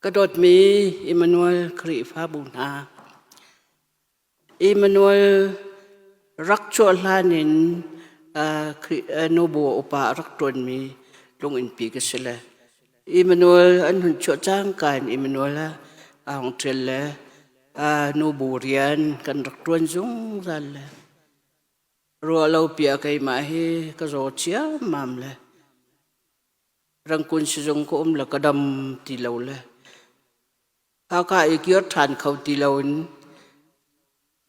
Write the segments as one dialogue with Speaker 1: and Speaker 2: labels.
Speaker 1: Ka dawtmi Immanuel Khrihfabu hna, Immanuel rak chuah hlan in nubu upa a rak ṭuanmi lunginn-pi ka si le Immanuel an hun chuah cangka in Immanuel ah a hung ṭhial le nubu rian kan rak ṭuan zungzal le ruah lo pi ah keimah hi ka zaw ciammam le Rangkun sizung ka um le ka dam ti lo le Hakha i kir ṭhan kho ti loin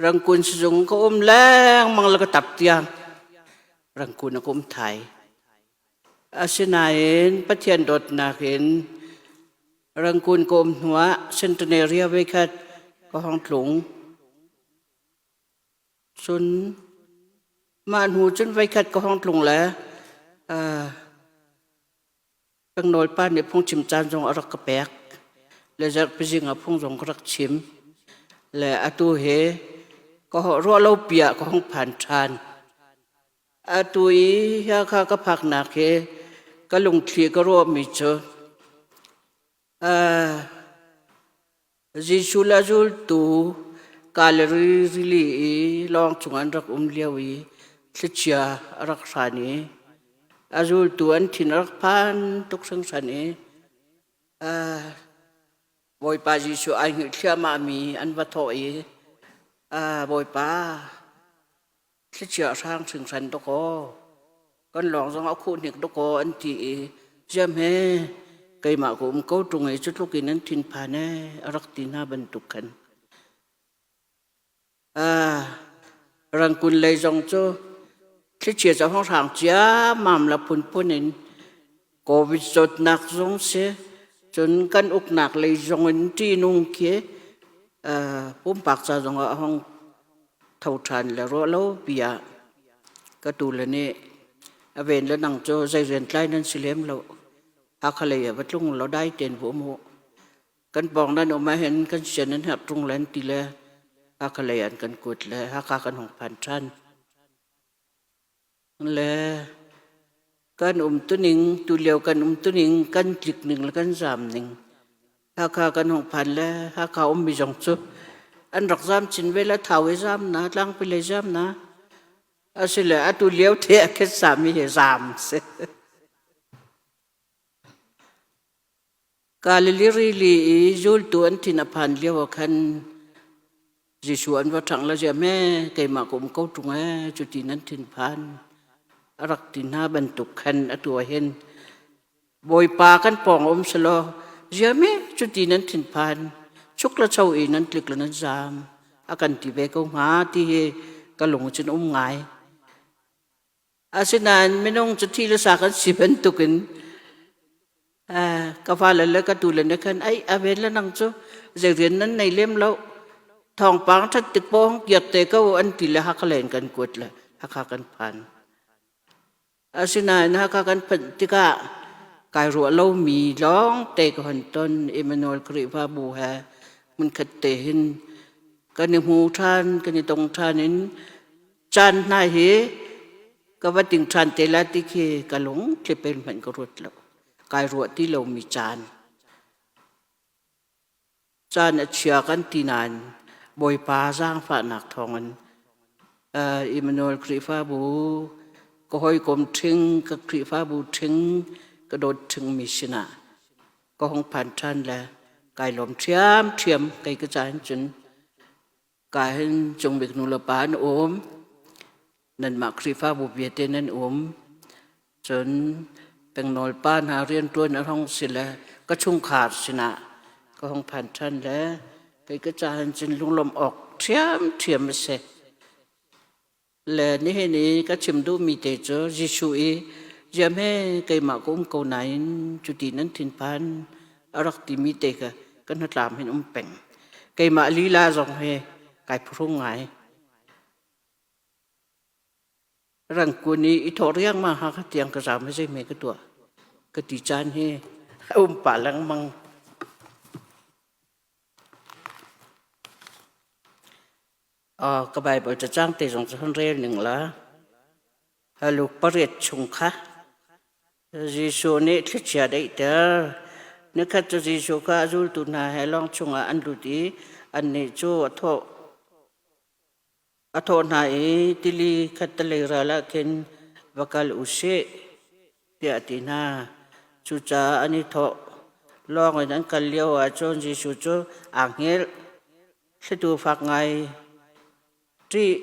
Speaker 1: Rangkun sizung ka um lengmang le ka tap tiang Rangkun a ka um thai. Asinain Pathian dawtnak in Rangkun ka um hnuah Centenary voikhat ka hong tlung. Cun mah hnu cun voikhat ka hong tlung le kan nawlpa nih phungchim caan zong a rak ka pek le zarhpi zing ah phung zong ka rak chim le atu hi ka ruah lo pi ah ka hong phan ṭhan. Atu i Hakha ka phaknak hi ka lungthli ka ruahmi cu Jesuh le a zultu Galilee rili i lawng cung an rak um lio i thlichia a rak hran i a zultu an thin a rak phan tuk hringhran i Bawipa Jesuh ai hngilh thliahmahmi an va thawh i Bawipa thlichia hrang hringhran dawkaw kan lawng zong a khuh hnik dawkaw an ti i ziam he keimah ka um ko ṭung i cu tluk in an thinphan ee a rak ti hna bantuk khan Rangkun lei zong cu thlichia cu hong hrang ciammam la phunphun in Covid zawtnak zong si cun kan uknak lei zong in ṭihnung khi pumpak ca zong ah a hong tho ṭhan le ruah lo pi ah ka tule nih a ven le nang cu zei rian tlai nan si lem lo. Hakha lei ah va tlung law dai tein va um u. Kan pawng nan um ahhin kan sian nan herh ṭung len ti le Hakha lei an kan kuat le Hakha kan hung phan ṭhan. Le kan umtuning tulio kan umtuning kan tlik ning le kan zaam ning Hakha kan hung phan le Hakha ummi zong cu an rak zaam chin ve le Thau i zaam na Tlangpi lei zaam na asile atu lio the a khet sami he zaam si. Galilee rili i zultu an thin a phan lio ah khan Jesuh an va ṭhangh le ziah hme keimah ka um ko ṭung ee cuti nan thinphan a rak ti hna bantuk khan atu ah hin Bawipa kan pawng um selaw ziah hme cuti nan thinphan chuk le cho i nan tlik le nan zaam a kan ti ve ko hnga ti hi ka lung cun um ngai. Asinain minung cu thi le sa kan si bantukin ka fale le ka tule nih khan ai a ven le nang cu zei rian nan nei lem lo thawngpang ṭhat tik pawng kiak te ko an ti le Hakha len kan kuat le Hakha kan phan. Asinain Hakha kan phanh tikah kai ruah lomi lawng te ka hon ton Emmanuel Khrihfabu he hmunkhat te hin kan i hmu ṭhan kan i tong ṭhan in Caan hna hi ka va ting ṭhan te lai ti khi ka lung thlipel hmanh ka ruat lo. Kai ruah ti lomi caan. Caan a chia kan ti nain Bawipa zaangfahnak thawngin Emmanuel Khrihfabu ka hawikom ṭhing, ka Khrihfabu ṭhing, ka dawt ṭhingmi sinah ka hung phan ṭhan le kai lawm ṭhiamṭhiam kei ka caan cun Ka hin cungbik nu le pa an um. Nanmah Khrihfabu vialte nan um. Cun pengnawl pa hna rianṭuan a hong si le ka chungkhar sinah ka hong phan ṭhan le kei ka ca hin cun lunglawmh awk ṭhiamṭhiam a si. Le nihin i ka chim duhmi te cu Jesuh i ziam he keimah ka um ko nain cuti nan thinphan a rak timi te kha ka hnatlam hin um peng. Keimah lila zong hi kai phuhrung ngai. Rangkun i i thawh riangmang ha ka tiang ka zaam hi zeihme ka tuah ka ti caan hi a um pah lengmang. Ka Baibal cacang te zong cu hun rel ning la. Luke pariat chung kha Jesuh nih thlichia daihter. Nikhat cu Jesuh kha a zultu hna he lawng chungah an lut i annih cu a thawh. A thawh hna i tili khattelei ral ah khin va kal u sih, tiah a ti hna. Cucaah an i thawh. Lawng in an kal lio ah cun Jesuh cu aa hngilh. Thlitu fak ngai ṭih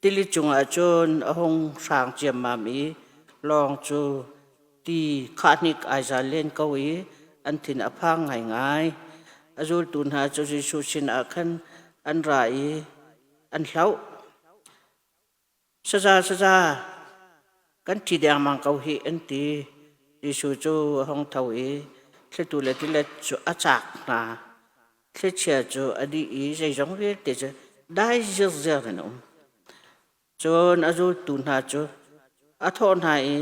Speaker 1: tili cungah cun a hung hrang ciammam i lawng cu ti khahnik ai zal len ko i an thin a phang ngaingai. A zultu hna cu Jesuh sinah khan an ra i an hlauh. Saza, saza, kan thi dengmang ko hih, an ti. Jesuh cu a hung tho i thlitu le tilet cu a caak hna. Thlichia cu a dih i zeizong vialte cu dai zirziar in a um. Cun a zultu hna cu a thawh hna i,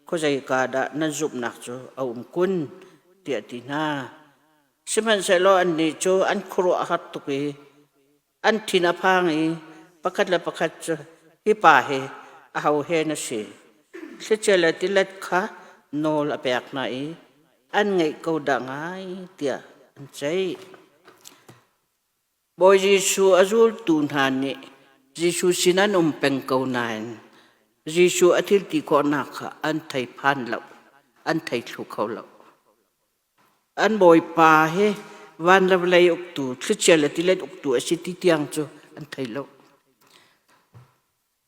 Speaker 1: Khuazeika dah nan zumhnak cu a um kun? tiah a ti hna. Sihmanhsehlaw annih cu an khuaruah a har tuk i an thin a phang i pakhat le pakhat cu, Hi pa hi aho he na si? Thlichia le tilet kha nawl a pek hna i an ngeih ko dah ngai, tiah an ceih. Bawi Jesuh a zultu hna nih Jesuh sin an um peng ko nain Jesuh a thil ti khawhnak kha an thei phan lo, an thei thlu kho lo. An bawipa hi van le vawlei uktu, thlichia le tilet uktu a si ti tiang cu an thei lo.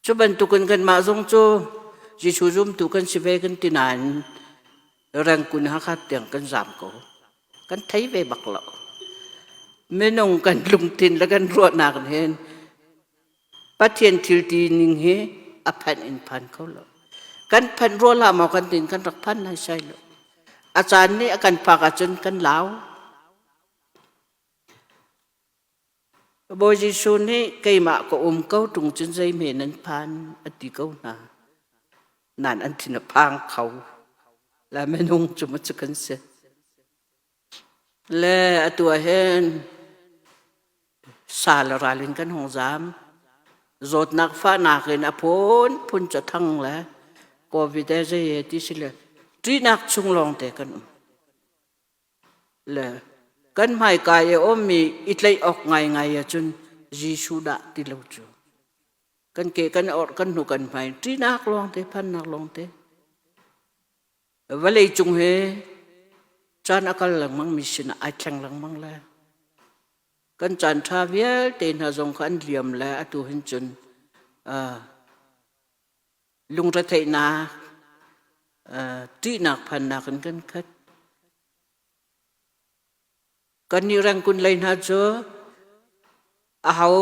Speaker 1: Cu bantukin kanmah zong cu Jesuh zumtu kan si ve kan ti nain Rengkun Hakha tiang kan zaam ko. Kan thei ve bak lo. Minung kan lungthin le kan ruahnak hin Pathian thil ti ning hi a phanh in phan kho lo. Kan phanh rua hlah maw kan tin kan rak phan nai sai lo. A caan nih a kan phak ahcun kan lau. Bawi Jesuh nih keimah ka um ko ṭung cun zeihme nan phan a ti ko hna. Nan an thin a phang kho. La minung cu maw cu kan si. Le atu ah hin sa le ral in kan hung zaam. Zawtnak fahnak in a phunphun cu thang le COVID e zei e ti si le ṭihnak chung lawng te kan um. Le kan hmaika i a ummi i tlaih awk ngaingai ahcun Jesuh dah ti lo cu. Kan ke kan orh kan hnu kan hmai ṭihnak lawngte phannak lawngte. Vawlei cung he caan a kal lengmang mi sinah ai thleng lengmang le kan caan ṭha vialte hna zong kha an liam le atu hin cun lungretheihnak ṭihnak phannak in kan khat. Kannih rengkun lei hna cu aho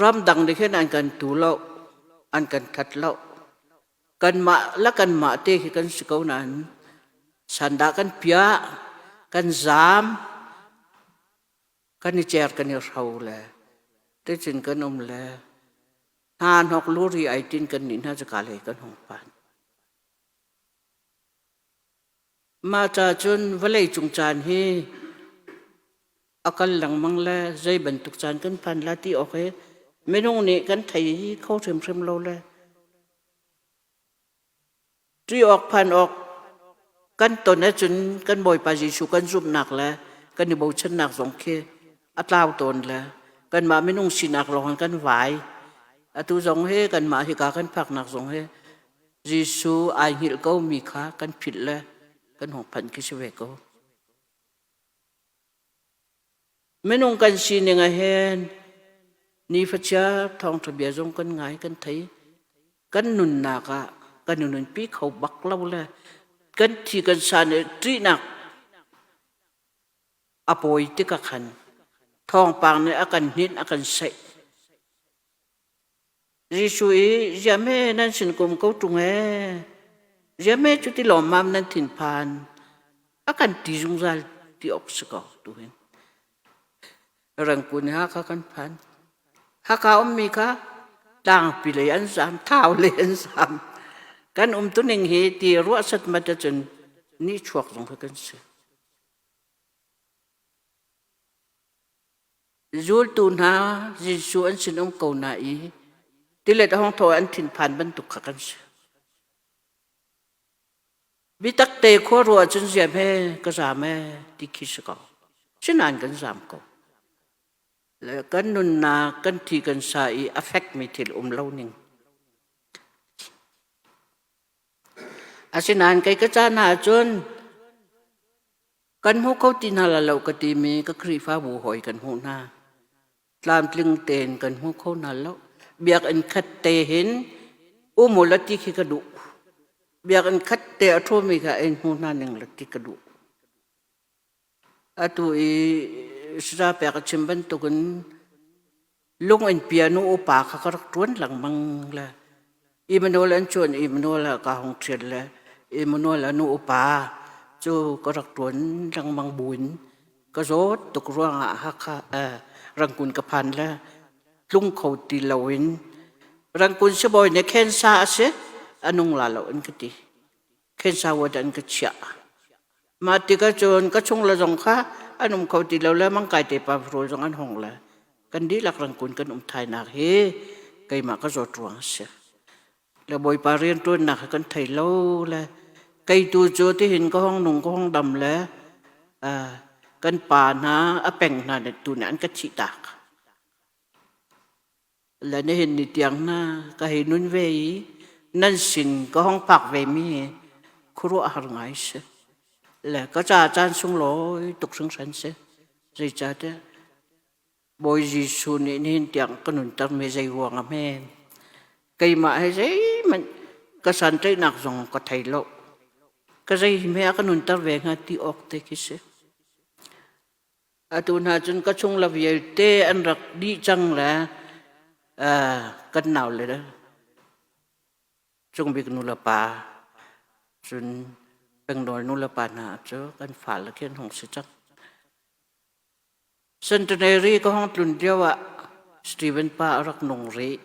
Speaker 1: ramdang nih khin an kan tu lo, an kan that lo. Kanmah le kanmah te khi kan si ko nain sandah kan piah, kan zaam, kan i cer kan i hro le ticun kan um le hna hnok luri ai tin kan nih hna cu ka lei kan hung phan. Mah ca cun vawlei cung caan hi a kal lengmang le zei bantuk caan kan phan la ti awk hi minung nih kan thei kho hrimhrim lo le ṭih awk phan awk kan ton ahcun kan Bawipa Jesuh kan zumhnak le kan i bochannak zong khi a tlau tawn le kanmah minung sinak lawng in kan vai. Atu zong hi kanmah hika kan phaknak zong hi Jesuh ai hngilh ko mi kha kan philh le kan hung phanh khi si ve ko. Minung kan sining ah hin nifachiar thawngṭha bia zong kan ngai kan thei. Kan nunnak ah kan i nunpi kho bak lo le kan thi kan san i ṭihnak a pawi tikah khan thawngpang nih a kan hninh a kan saih. Jesuh i ziahme nan sin kum ko ṭung ee, ziahme cuti lawmmam nan thinphan a kan ti zungzal ti awk si ko tuhin. Rangkun Hakha kan phan. Hakha ummi kha tlangpi lei an zaam, thau lei an zaam. Kan umtuning hi ti ruah satmat ahcun nihchuak zong kha kan si. Zultu hna Jesuh an sin um ko na i tilet a hung thaw an thinphan bantuk kha kan si. Bitak te khua ruah cun ziam he ka zam ee ti khi si ko. Sinain kan zam ko. Le kan nunnak kan thi kan sa i a fekmi thil um lo ning. Asinain kei ka caan ahcun kan hmu kho ti hna la lo ka timi ka Khrihfabu hawi kan hmuh hna. Tlamtling tein kan hmu kho hna lo. Biakinn khat te hin um u la ti khi ka duh. Biakinn khat te a ṭhumi kha in hmu hna ning la ti ka duh. Atu i saza pek a chim bantukin lung in piano upa kha ka rak ṭuan lengmang le Emmanuel an chuan Emmanuel ah ka hung ṭhial le Emmanuel a nu upa cu ka rak ṭuan lengmang buin ka zawt tuk ruangah Hakha Rangkun ka phan le tlung kho ti loin Rangkun sibawi nih khensa a si a nung la lo an ka ti. Khensa ward an ka chiah. Mah tikah cun ka chung le zong kha an um kho ti lo le mangkai te pa rawl zong an hong le kan dihlak rangkun kan um thainak hi keimah ka zawt ruang a si. Le Bawipa rianṭuannak hi kan thei lo le kei tu cu tihin ka hong nung ka hong dam le kan pa hna a peng hna tu nih an ka thih tak. Le nihin ni tiang hna ka hei nun ve i nan sin ka hong phak ve mi khuaruahhar ngai si. Le ka ca caan sunglawi tuk hringhran si. Zeicahtiah Bawi Jesuh nih nihin tiang ka nunter mi zei ruang ah hme keimah he zeihmanh ka santlaihnak zong ka thei lo. Ka zei hme a ka nunter ve hnga ti awk te khi si. Atu hna cun ka chung la vialte an rak dih cang le kan nau le Cungbik nu le pa cun Pengnawl nu le pa hna cu kan fale khi an hung si cang. Centenary ka hong tlun lio ah Stephen pa a rak nung rih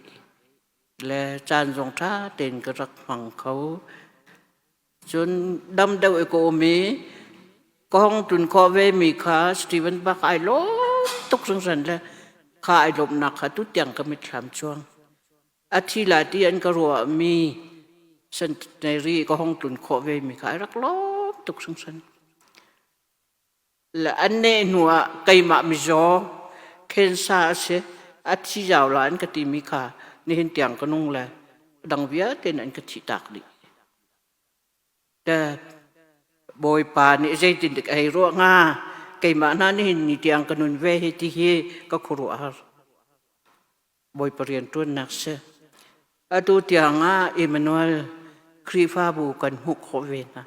Speaker 1: le caan zong ṭha tein ka rak hmang kho. Cun dam deuh i ka um i ka hong tlun khawh vemi kha Stephen bak ai lawm tuk hringhran le kha ai lawmhnak kha tutiang ka mitthlam cuang. A thi la ti an ka ruahmi centenary ka hong tlun khawh vemi kha ai rak lawm tuk hringhran. Le an neh hnu ah keimah mizaw khensa a si a thi zau la an ka timi kha nihin tiang ka nung le dang vialte in an ka thih tak dih. Te Bawipa nih zeitindik a hei ruah hnga keimah hna nihin ni tiang ka nun ve hi ti hi ka khuaruah har. Bawipa rianṭuannak si. Atu tiang ah Emmanuel Khrihfabu kan hmuh khawh ve hna.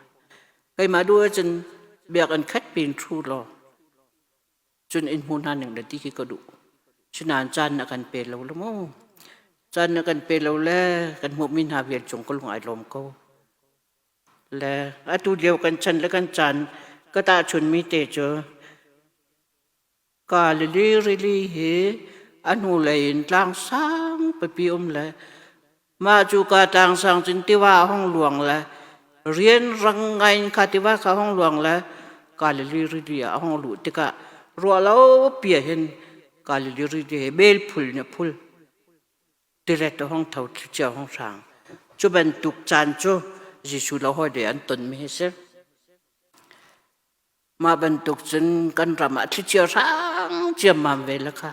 Speaker 1: Keimah duh ahcun biakinn khat pin ṭhu law cun in hmu hna ning le ti khi ka duh. Sinain caan na kan pe lo le mu. Caan na kan pe lo le kan hmuhmi hna vial cung ka lung ai lawm ko. Le atu lio kan chan le kan caan ka tahchunmi te cu Galilee rili hi a hnulei in tlang sang pipi um le mah cu ka tlang sang cun tiva a hung luang le rianrang ngai in kha tiva kha hung luang le Galilee rili ah a hung luh tikah ruah lo pi ah hin Galilee rili hi bel phul nih a phul tilet a hung tho thlichia a hung hrang cu bantuk caan cu Jesuh le hawi an tonmi hi si. Mah bantuk cun kan ram ah thlichia hrang ciammam ve la kha.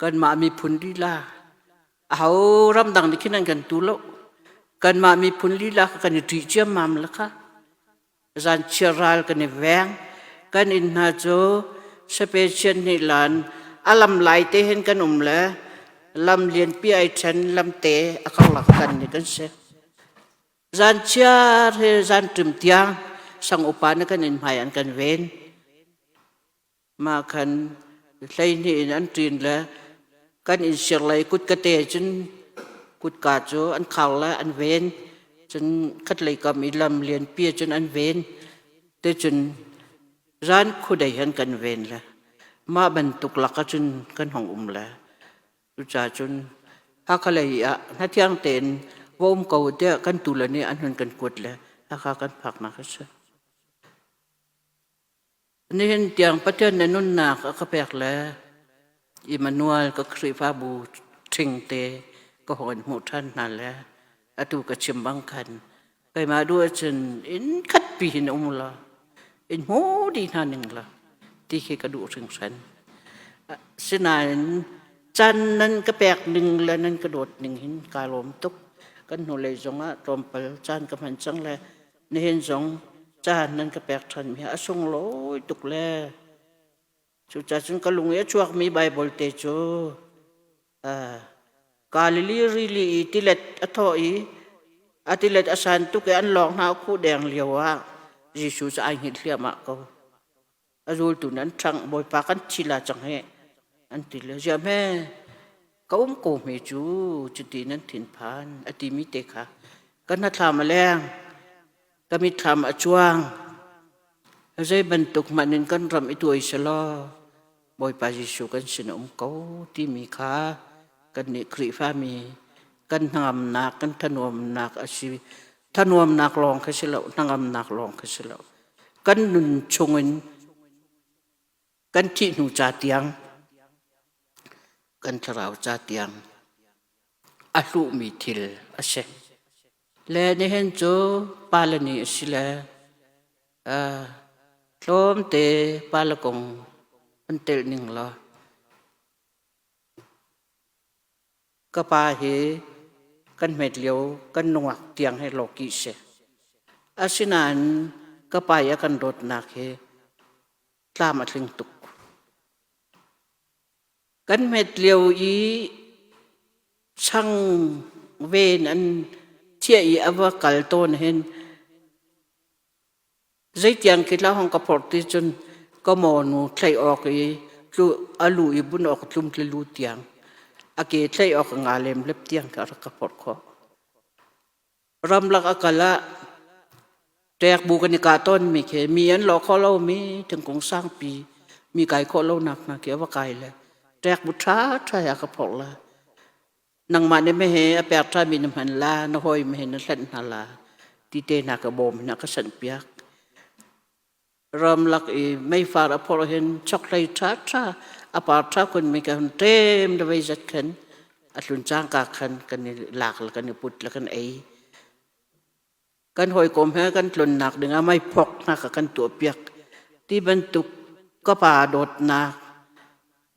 Speaker 1: Kanmah miphun lila aho ramdang nih khin an kan tu lo. Kanmah miphun lila kha kan i ṭih ciammam la kha. Zan chia ral kan i veng. Kan inn hna cu sape chian nih lan a lam lai te hin kan um le lam lianpi ai ṭhen lam te a karlak kan ni kan si. Zanchiar he zanṭim tiang sang upa na kan inn hmai an kan ven. Mah khan 12 in an ṭin le kan inn sirlei kutkate cun kutka cu an khar le an ven. Cun khatlei kam i lam lianpi cun an ven. Te cun zan khudei han kan ven le mah bantuk lak ahcun kan hong um le Cucaah cun Hakha lei ah hnathiang tein va um ko tiah kan tule nih an hun kan kuat le Hakha kan phaknak a si. Nihin tiang Pathian nih nunnak a ka pek le Emmanuel ka Khrihfabu ṭhing te ka hong in hmuh ṭhan hna le atu ka chim bang khan. Keimah duh ahcun inn khat pi hin um la, in hmu dih hna ning la ti khi ka duh hringhran. Sinain caan nan ka pek ning le nan ka dawt ning hin kaa lawm tuk. Kan hnulei zong ah tlawmpal caan ka hman cang le nihin zong caan nan ka pek ṭhan mi a sunglawi tuk le cucaah cun ka lung i a chuakmi Baibal te cu Galilee rili i tilet a thawh i a tilet a san tuk i an lawng hna a khuh deng lio ah Jesuh cu ai hngilh hliahmah ko. A zultu nih an ṭhangh, Bawipa kan thi la cang hih, an ti le ziah hme ka um ko hme cu cuti nan thinphan a timi te kha ka hnathlam a leng, ka mitthlam a cuang. Zei bantuk hmanh in kan ram i tuai selaw Bawipa Jesuh kan sin a um ko timi kha kannih Khrihfami kan hnangamnak, kan thanuamnak a si. Thanuamnak lawng kha si lo, hnangamnak lawng kha si lo. Kan nun chungin kan thih hnu ca tiang, kan thlarau ca tiang a hluhmi thil a si. Le nihin cu pale ni a si le tlawmte pale kong an telh ning law ka pa hi kan hmet lio kan nungak tiang he lawki si. Asinain ka pa i a kan dawtnak hi tlam a tling tuk. Kan hmet lio i chang ven an thiah i a va kal tawn hin zeitiang khi tla hong ka phorh ti cun ka mawnu thlei awk i tlu a lu i bun awk tlum tlilu tiang a ke thlei awk nga lem lep tiang ka rak ka phorh khawh. Ramlak a kal ah ṭek bu kan i kah tawnmi khi mi an lawh khawh lomi thingkung sangpi mi kai khawh lonak hna khi a va kai le ṭek bu ṭha ṭha he a ka phorh la. Nangmah nih meheh a pek ṭhami na hman la, na hawi meheh na hlenh hna la ti te hna ka bawm hna ka sanh piak. Ramlak i meifar a phorh hin chokhlei ṭhaṭha a par ṭha khunmi ka hun ṭem le vei zat khan a tlun cangka khan kan i lak le kan i put le kan ei. Kan hawikom he kan tlunnak dingah meiphok hna kha kan tuahpiak. Ti bantuk ka pa dawtnak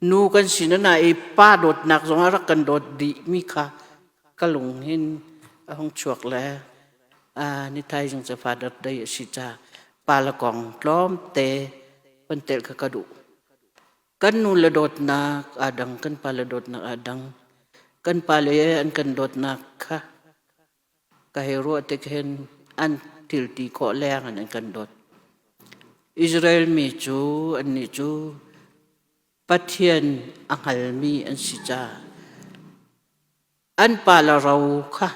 Speaker 1: nu kan si na i pa dawtnak zong a rak kan dawt dih mi kha ka lung hin a hung chuak le ni thaizing cu Father Day a si ca pa le kong tlawmte van telh kha ka duh. Kan nu le dawtnak aa dang, kan pa le dawtnak aa dang. Kan pa le an kan dawtnak kha ka hei ruah tik hin an thil ti khawh leng in an kan dawt. Israel mi cu annih cu Pathian a hngalmi an si caah an pa le ro kha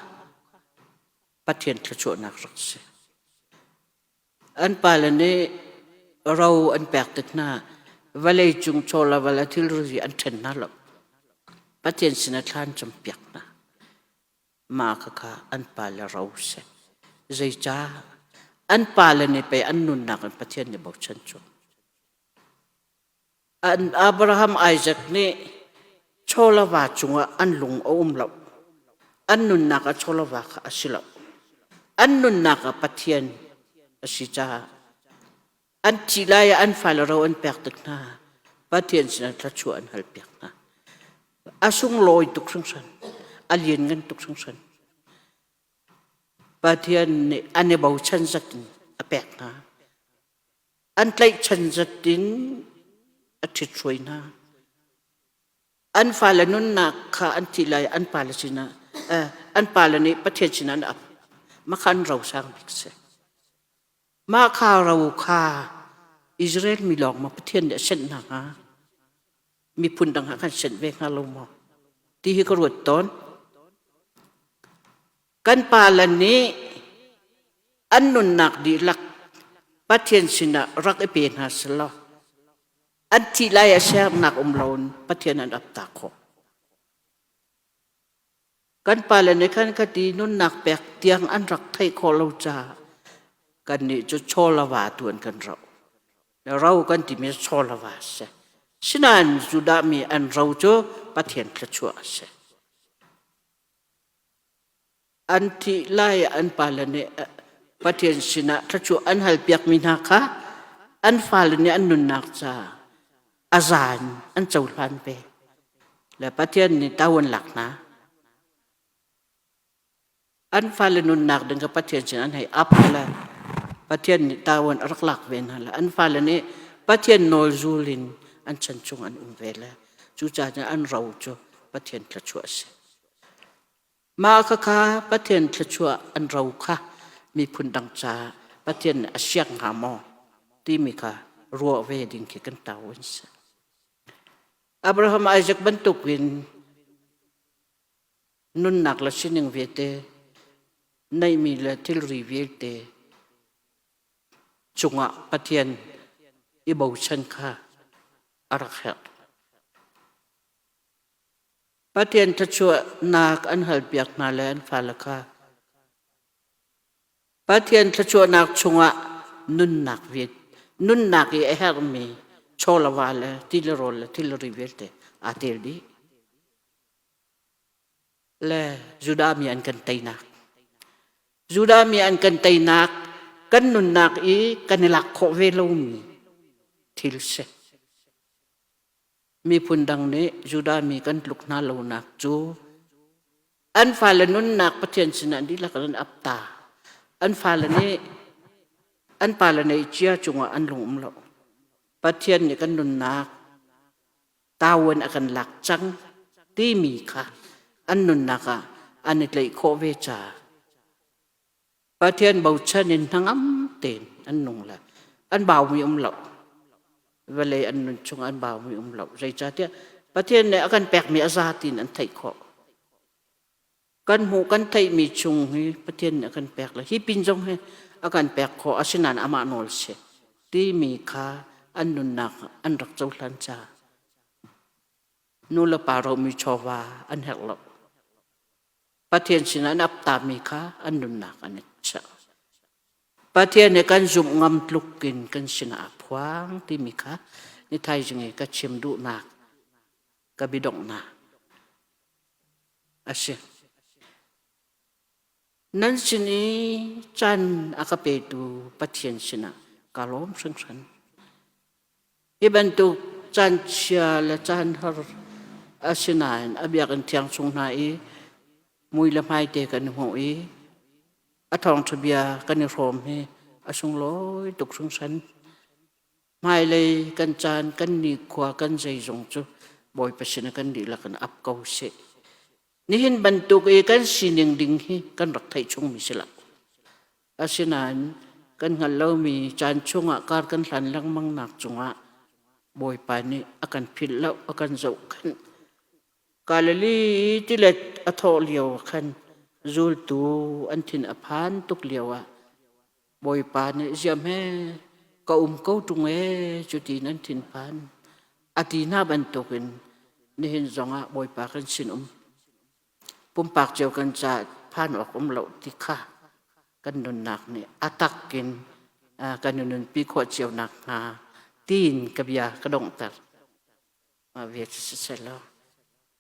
Speaker 1: Pathian thluachuahnak rak si. An pale nih ro an pek tik hna vawlei cung chaw le val a thilri an ṭhen hna lo. Pathian sinah thla an campiak hna. Mah khakha an pale ro si. Zeicah? An pale nih pei an nunnak in Pathian nih bochan cu. An Abraham Isaac nih chawlava cungah an lung a um lo. An nunnak ah chawlava kha a si lo. An nunnak ah Pathian a si caah an thih lai ah an fale ro an pek tik hna Pathian sinah thluachuah an halpiak hna. A sunglawi tuk hringhran. A lianngan tuk hringhran. Pathian nih an i bochan zat in a pek hna. An tlaihchan zat in a ṭhithruai hna. An fale nunnak kha an thih lai an pale sinah an pale nih Pathian sinah an ap. Mah kha an ro sang bik si. Mah kha ro kha Israel mi lawng ma Pathian nih a senh hna hnga? Miphun dang ah kan senh ve hnga lo maw? Ti hi ka ruat tawn. Kan pale nih an nunnak dihlak Pathian sinah rak i pe hna selaw an thih lai ah sernak um loin Pathian an ap ta khawh. Kan pale nih khan khati nunnak pek tiang an rak theih khawh lo caah kannih cu chaw le va tu an kan roh. Ro kan timi chaw le va a si. Sinain Judah mi an ro cu Pathian thluachuah a si. An thih lai an pale nih Pathian sinah thluachuah an halpiakmi hna kha an fale nih an nunnak ca a zan an cohlan ve. Le Pathian nih tau an lak hna. An fale nunnak ding kha Pathian sin an hei ap le Pathian nih tawan a rak lak ve hna le an fale nih Pathian nawl zul in an chan chung an um ve le cucaah an ro cu Pathian thluachuah a si. Mah khakha Pathian thluachuah an ro kha miphun dang caah Pathian nih a siak hnga maw timi kha ruah ve ding khi kan tau an si. Abraham Isaac bantukin nunnak le sining vialte neihmi le thilri vialte cungah Pathian i bochan kha a rak herh. Pathian thluachuahnak an halpiak hna le an fale kha Pathian thluachuahnak chungah nunnak viat nunnak i a herhmi chawlava le tilirawl le thilri vialte aa tel dih. Le Judah mi an kan teinak. Judah mi an kan teinak kan nunnak i kan i lak khawh ve lomi thil si. Miphun dang nih Judah mi kan tluk hna lonak cu an fale nunnak Pathian sinah dihlak in an ap ta. An fale nih an pale neih cia cungah an lung um lo. Pathian nih kan nunnak tawan a kan lak cang timi kha an nunnak ah an i tlaih khawh ve caah Pathian bochan in hnangam tein an nung le an baumi um lo. Vawlei an nun chung an baumi um lo. Zeicahtiah Pathian nih a kan pekmi a za tiin an theih khawh. Kan hmuh kan theihmi chung hi Pathian nih a kan pek le hi pin zong hi a kan pek khawh asinain amah nawl si timi kha an nunnak an rak cohlan caah nu le pa romi chawva an herh lo. Pathian sinah an ap tami kha an nunnak an i chiah. Pathian nih kan zumh ngam tluk in kan sinah a phuang timi kha ni thaizing i ka chim duhnak ka bidonghnak a si. Nan sin i caan a ka petu Pathian sinah ka lawm hringhran. Hi bantuk caan chia le caan har asinain a biakinn thiang chung hna i mui le hmaite kan i hmuh i a thawngṭha bia kan i hrawm hi a sunglawi tuk hringhran. Hmailei kan caan kan nikhua kan zeizong cu Bawipa sinah kan dihlak in ap ko seh. Nihin bantuk i kan sining ding hi kan rak theih chungmi si lo. Asinain kan hngalh lomi caan chungah kar kan hlan lengmang nak cungah Bawipa nih a kan philh lo, a kan zohkhenh. Galilee tilet a thawh lio khan zultu an thin a phan tuk lio ah Bawipa nih ziam he ka um ko ṭung ee cuti nan thinphan a ti hna bantukin nihin zongah Bawipa kan sin um pumpak cio kan ca phan awk um lo ti kha kan nunnak nih a tak in kan i nunpi khawh cio nak hnga tiin ka bia ka donghter. Mah vial cu siseh law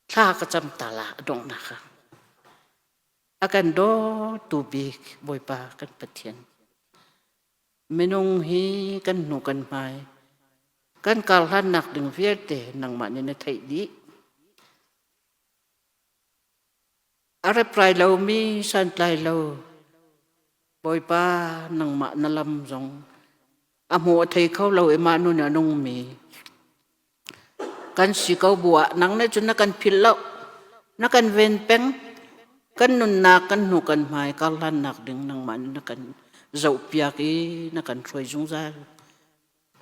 Speaker 1: thla ka cam ta la a donghnak ah. A kan dawtu bik Bawipa kan Pathian. Minung hi kan hnu kan hmai. Kan karhlannak ding vialte nangmah nih na theih dih. A reprai lomi santlai lo Bawipa nangmah na lam zong a hmu a thei kho lo i mah nun a nungmi Kan si ko bu ah nang nih cun na kan philh lo. Na kan ven peng. Kan nunnak kan hnu kan hmai karhlannak ding nangmah nih na kan zohpiak i na kan hruai zungzal.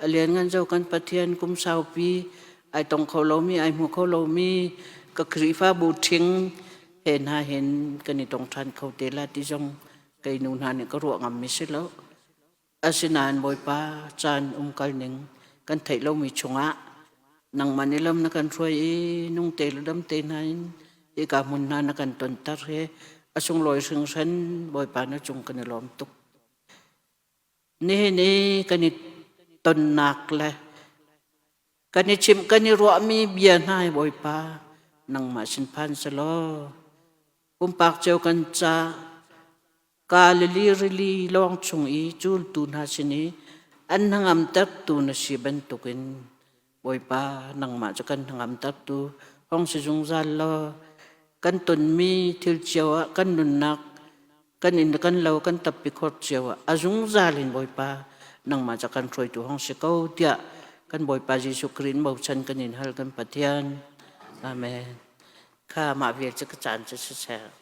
Speaker 1: A lianngan zo kan Pathian kum saupi ai tong kho lomi ai hmu kho lomi ka Khrihfabu ṭhing he hna hin kan i tong ṭhan kho te la ti zong kei nu hna nih ka ruah ngammi si lo. Asinain Bawipa caan umkal ning kan theih lomi chungah nangmah nih lam na kan hruai i nungte le damte hna in hika hmun hna na kan tonter hi a sunglawi hringhran Bawipa na cung kan i lawm tuk. Nihin i kan i tonnak le kan i chimh kan i ruahmi bia hna hi Bawipa nangmah sin phan selaw pumpak cio kan ca. Galilee rili lawng chung i cultu hna sin i an hnangamtertu na si bantukin Bawipa, nangmah cu kan hnangamtertu hong si zungzal law kan tonmi thil cio ah kan nunnak kan inn kan lo kan tappi khor cio ah a zungzal in Bawipa nangmah cu kan hruaitu hong si ko tiah kan Bawipa Jesuh Khrih in bochan kan in hal kan Pathian. Amen. Kha mah vial cu ka caan cu siseh.